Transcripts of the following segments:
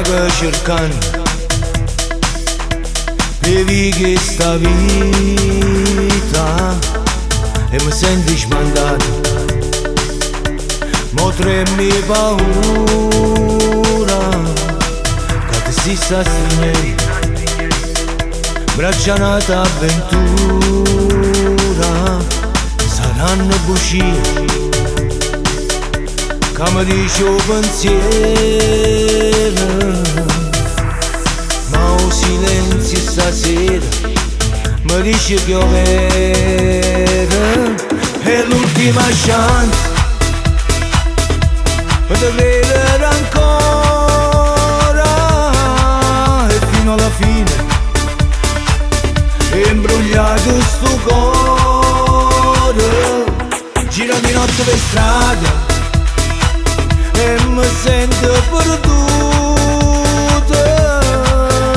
Vaco cercanno pe viche 'e 'sta vita e me sento smandato. Mo tremmo 'e paura ca te si sta strignenno 'mbraccio a n'ata avventura. Saranno bucie ca me dice 'o pensiero, ma 'o silenzio stasera me dice che è overo. È l'ultima chance pe te credere ancora e fino alla fine è imbrugliato stu core. Giro di notte per strada e mi sento perduto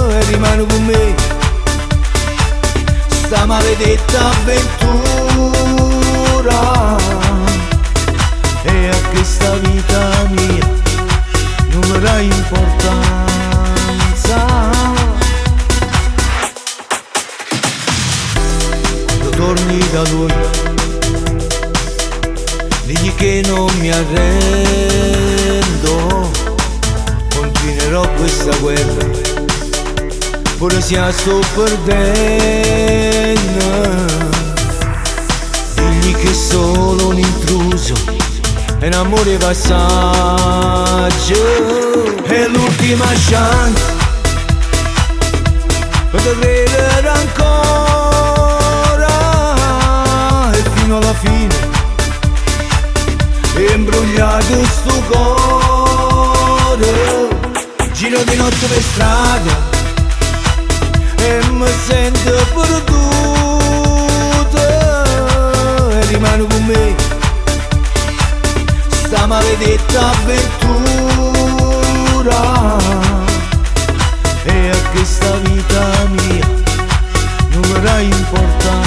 e rimane con me sta maledetta avventura e a questa vita mia non mi dà importanza. Quando torni da lui digli che non mi arrendo, continuerò questa guerra pure se la sto perdendo. Digli che solo un intruso è un amore passaggio, è l'ultima chance per te credere ancora e fino alla fine è imbrugliato stu core. Giro di notte per strada e mi sento perduto e rimane con me sta maledetta avventura e a questa vita mia non mi dà importanza.